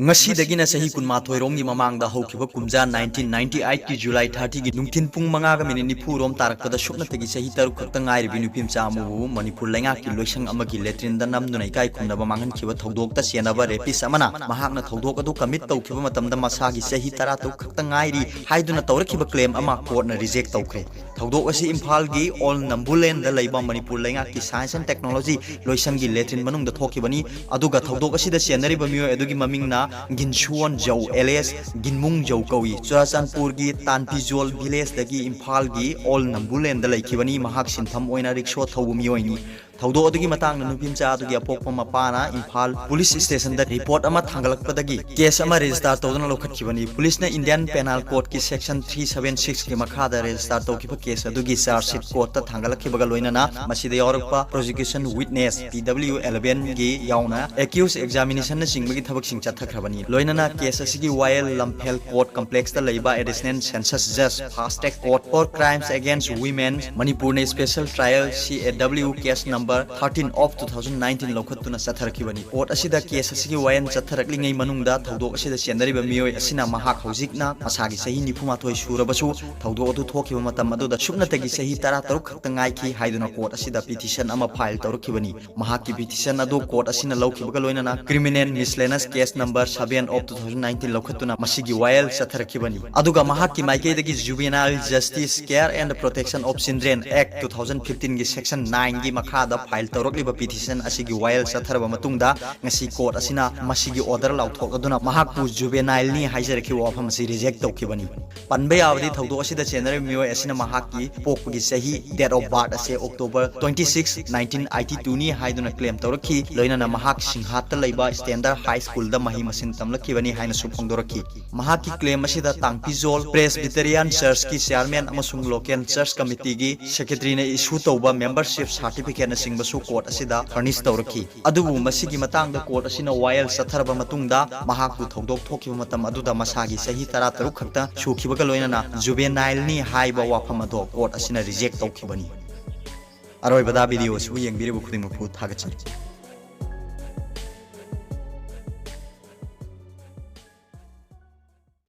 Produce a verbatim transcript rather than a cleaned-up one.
ꯉꯁꯤꯗꯒꯤꯅ ꯆꯍꯤ ꯀꯨꯟꯃꯥꯊꯣꯏ ꯔꯣꯝꯒꯤ ꯃꯃꯥꯡꯗ ꯍꯧꯈꯤꯕ ꯀꯨꯝꯖꯥ nineteen ninety eight ꯀꯤ July thirty ꯒꯤ ꯅꯨꯡꯊꯤꯜ ꯄꯨꯡ ꯃꯉꯥꯒ ꯃꯤꯅꯤꯠ ꯅꯤꯐꯨ ꯔꯣꯝ ꯇꯥꯔꯛꯄꯗ ꯁꯨꯞꯅꯇꯒꯤ ꯆꯍꯤ ꯇꯔꯨꯛ ꯈꯛꯇ ꯉꯥꯏꯔꯤꯕꯤ ꯅꯨꯄꯤ ꯃꯆꯥ ꯑꯃꯕꯨ ꯃꯅꯤꯄꯨꯔ ꯂꯩꯉꯥꯛꯀꯤ ꯂꯣꯏꯁꯪ ꯑꯃꯒꯤ latrine ꯗ ꯅꯝꯗꯨꯅ ꯏꯀꯥꯏ ꯈꯨꯝꯅꯕ ꯃꯥꯡꯍꯟꯈꯤꯕ ꯊꯧꯗꯣꯛꯇ ꯆꯦꯟꯅꯕ rapist ꯑꯃꯅ ꯃꯍꯥꯛꯅ ꯊꯧꯗꯣꯛ ꯑꯗꯨ commit ꯇꯧꯈꯤꯕ ꯃꯇꯝꯗ ꯃꯁꯥꯒꯤ ꯆꯍꯤ ꯇꯔꯥꯇꯔꯨꯛ ꯈꯛꯇ ꯉꯥꯏꯔꯤ ꯍꯥꯏꯗꯨꯅ ꯇꯧꯔꯛꯈꯤꯕ claim ꯑꯃ court ꯅ reject ꯇꯧꯈ꯭ꯔꯦ꯫ ꯊꯧꯗꯣꯛ ꯑꯁꯤ ꯏꯝꯐꯥꯜꯒꯤ ꯑꯣꯜ ꯅꯝꯕꯨꯂꯦꯟꯗ ꯂꯩꯕ ꯃꯅꯤꯄꯨꯔ ꯂꯩꯉꯥꯛꯀꯤ Science and Technology ꯂꯣꯏꯁꯪꯒꯤ latrine ꯃꯅꯨꯡꯗ ꯊꯣꯛꯈꯤꯕꯅꯤ꯫ ꯑꯗꯨꯒ ꯊꯧꯗꯣꯛ ꯑꯁꯤꯗ ꯆꯦꯟꯅꯔꯤꯕ ꯃꯤꯑꯣꯏ ꯑꯗꯨꯒꯤ ꯃꯃꯤꯡꯅ ꯒꯤꯟꯁꯨꯋꯣꯟ ꯖꯧ alias ꯒꯤꯟꯃꯨꯡ ꯖꯧ ꯀꯧꯏ꯫ ꯆꯨꯔꯥꯆꯥꯟꯄꯨꯔꯒꯤ ꯇꯥꯟꯄꯤꯖꯣꯜ village ꯗꯒꯤ ꯏꯝꯐꯥꯜꯒꯤ ꯑꯣꯜ ꯅꯝꯕꯨꯂꯦꯟꯗ ꯂꯩꯈꯤꯕꯅꯤ꯫ ꯃꯍꯥꯛ ꯁꯤꯟꯐꯝ ꯑꯣꯏꯅ ꯔꯤꯛꯁꯣ ꯊꯧꯕ ꯃꯤꯑꯣꯏꯅꯤ꯫ ꯊꯧꯗꯣꯛ ꯑꯗꯨꯒꯤ ꯃꯇꯥꯡꯗ ꯅꯨꯄꯤ ꯃꯆꯥ ꯑꯗꯨꯒꯤ ꯑꯄꯣꯛꯄ ꯃꯄꯥꯅ ꯏꯝꯐꯥꯜ ꯄꯨꯂꯤꯁ ꯁ꯭ꯇꯦꯁꯟꯗ report ꯑꯃ ꯊꯥꯡꯒꯠꯂꯛꯄꯗꯒꯤ case ꯑꯃ register ꯇꯧꯗꯨꯅ ꯂꯧꯈꯠꯈꯤꯕꯅꯤ꯫ ꯄꯨꯂꯤꯁꯅ Indian Penal Code ꯀꯤ section three seven six ꯀꯤ ꯃꯈꯥꯗ register ꯇꯧꯈꯤꯕ case ꯑꯗꯨꯒꯤ charge sheet court ꯇ ꯊꯥꯡꯒꯠꯂꯛꯈꯤꯕꯒ ꯂꯣꯏꯅꯅ ꯃꯁꯤꯗ ꯌꯥꯎꯔꯛꯄ prosecution witness P W eleven ꯒꯤ ꯌꯥꯎꯅ accused examination ꯅꯆꯤꯡꯕꯒꯤ ꯊꯕꯛꯁꯤꯡ ꯆꯠꯊꯈ꯭ꯔꯕꯅꯤ꯫ ꯂꯣꯏꯅꯅ case ꯑꯁꯤꯒꯤ ꯋꯥꯌꯦꯜ ꯂꯝꯐꯦꯜ court complex ꯇ ꯂꯩꯕ Additional Census Judge, Fast Track Court for Crimes Against Women, ꯃꯅꯤꯄꯨꯔꯅ special trial C A W case number thirteen of two thousand nineteen ꯂꯧꯈꯠꯇꯨꯅ ꯆꯠꯊꯔꯛꯈꯤꯕꯅꯤ꯫ Court ꯑꯁꯤꯗ case ꯑꯁꯤꯒꯤ ꯋꯥꯌꯦꯜ ꯆꯠꯊꯔꯛꯂꯤꯉꯩ ꯃꯅꯨꯡꯗ ꯊꯧꯗꯣꯛ ꯑꯁꯤꯗ ꯆꯦꯟꯅꯔꯤꯕ ꯃꯤꯑꯣꯏ ꯑꯁꯤꯅ ꯃꯍꯥꯛ ꯍꯧꯖꯤꯛꯅ ꯃꯁꯥꯒꯤ ꯆꯍꯤ ꯅꯤꯐꯨ ꯃꯥꯊꯣꯏ ꯁꯨꯔꯕꯁꯨ ꯊꯧꯗꯣꯛ ꯑꯗꯨ ꯊꯣꯛꯈꯤꯕ ꯃꯇꯝ ꯑꯗꯨꯗ ꯁꯨꯞꯅꯇꯒꯤ ꯆꯍꯤ ꯇꯔꯥꯇꯔꯨꯛ ꯈꯛꯇ ꯉꯥꯏꯈꯤ ꯍꯥꯏꯗꯨꯅ court ꯑꯁꯤꯗ petition ꯑꯃ file ꯇꯧꯔꯛꯈꯤꯕꯅꯤ꯫ ꯃꯍꯥꯛꯀꯤ petition ꯑꯗꯨ court ꯑꯁꯤꯅ ꯂꯧꯈꯤꯕꯒ ꯂꯣꯏꯅꯅ criminal miscellaneous case number seven of two thousand nineteen ꯂꯧꯈꯠꯇꯨꯅ ꯃꯁꯤꯒꯤ ꯋꯥꯌꯦꯜ ꯆꯠꯊꯔꯛꯈꯤꯕꯅꯤ꯫ ꯑꯗꯨꯒ ꯃꯍꯥꯛꯀꯤ ꯃꯥꯏꯀꯩꯗꯒꯤ Juvenile Justice Care and Protection of Children Act two thousand fifteen ꯒꯤ section nine ꯒꯤ ꯃꯈꯥꯗ file ꯇꯧꯔꯛꯂꯤꯕ petition ꯑꯁꯤꯒꯤ ꯋꯥꯌꯦꯜ ꯆꯠꯊꯔꯕ ꯃꯇꯨꯡꯗ ꯉꯁꯤ court ꯑꯁꯤꯅ ꯃꯁꯤꯒꯤ order ꯂꯥꯎꯊꯣꯛꯂꯗꯨꯅ ꯃꯍꯥꯛꯄꯨ juvenile ꯅꯤ ꯍꯥꯏꯖꯔꯛꯈꯤꯕ ꯋꯥꯐꯝ ꯑꯁꯤ reject ꯇꯧꯈꯤꯕꯅꯤ꯫ ꯄꯟꯕ ꯌꯥꯕꯗꯤ ꯊꯧꯗꯣꯛ ꯑꯁꯤꯗ ꯆꯦꯟꯅꯔꯤꯕ ꯃꯤꯑꯣꯏ ꯑꯁꯤꯅ ꯃꯍꯥꯛꯀꯤ ꯄꯣꯛꯄꯒꯤ ꯆꯍꯤ, date of birth ꯑꯁꯦ October twenty six, nineteen eighty two ꯅꯤ ꯍꯥꯏꯗꯨꯅ claim ꯇꯧꯔꯛꯈꯤ꯫ ꯂꯣꯏꯅꯅ ꯃꯍꯥꯛ ꯁꯤꯡꯍꯥꯠꯇ ꯂꯩꯕ Standard High School ꯗ ꯃꯍꯩ ꯃꯁꯤꯡ ꯇꯝꯂꯛꯈꯤꯕꯅꯤ ꯍꯥꯏꯅꯁꯨ ꯐꯣꯡꯗꯣꯔꯛꯈꯤ꯫ ꯃꯍꯥꯛꯀꯤ claim ꯑꯁꯤꯗ ꯇꯥꯡꯄꯤꯖꯣꯜ Presbyterian Church ꯀꯤ chairman ꯑꯃꯁꯨꯡ local church committee ꯒꯤ secretary ꯅ issue ꯇꯧꯕ membership certificate ꯅꯆꯤꯡꯕꯁꯨ court ꯑꯁꯤꯗ furnish ꯇꯧꯔꯛꯈꯤ꯫ ꯑꯗꯨꯕꯨ ꯃꯁꯤꯒꯤ ꯃꯇꯥꯡꯗ court ꯑꯁꯤꯅ ꯋꯥꯌꯦꯜ ꯆꯠꯊꯔꯕ ꯃꯇꯨꯡꯗ ꯃꯍꯥꯛꯄꯨ ꯊꯧꯗꯣꯛ ꯊꯣꯛꯈꯤꯕ ꯃꯇꯝ ꯑꯗꯨꯗ ꯃꯁꯥꯒꯤ ꯆꯍꯤ ꯇꯔꯥꯇꯔꯨꯛ ꯈꯛꯇ ꯁꯨꯈꯤꯕꯒ ꯂꯣꯏꯅꯅ juvenile ꯅꯤ ꯍꯥꯏꯕ ꯋꯥꯐꯝ ꯑꯗꯣ court ꯑꯁꯤꯅ reject ꯇꯧꯈꯤꯕꯅꯤ꯫ ꯑꯔꯣꯏꯕꯗ video ꯑꯁꯤꯕꯨ ꯌꯦꯡꯕꯤꯔꯤꯕ ꯈꯨꯗꯤꯡꯃꯛꯄꯨ ꯊꯥꯒꯠꯆꯔꯤ꯫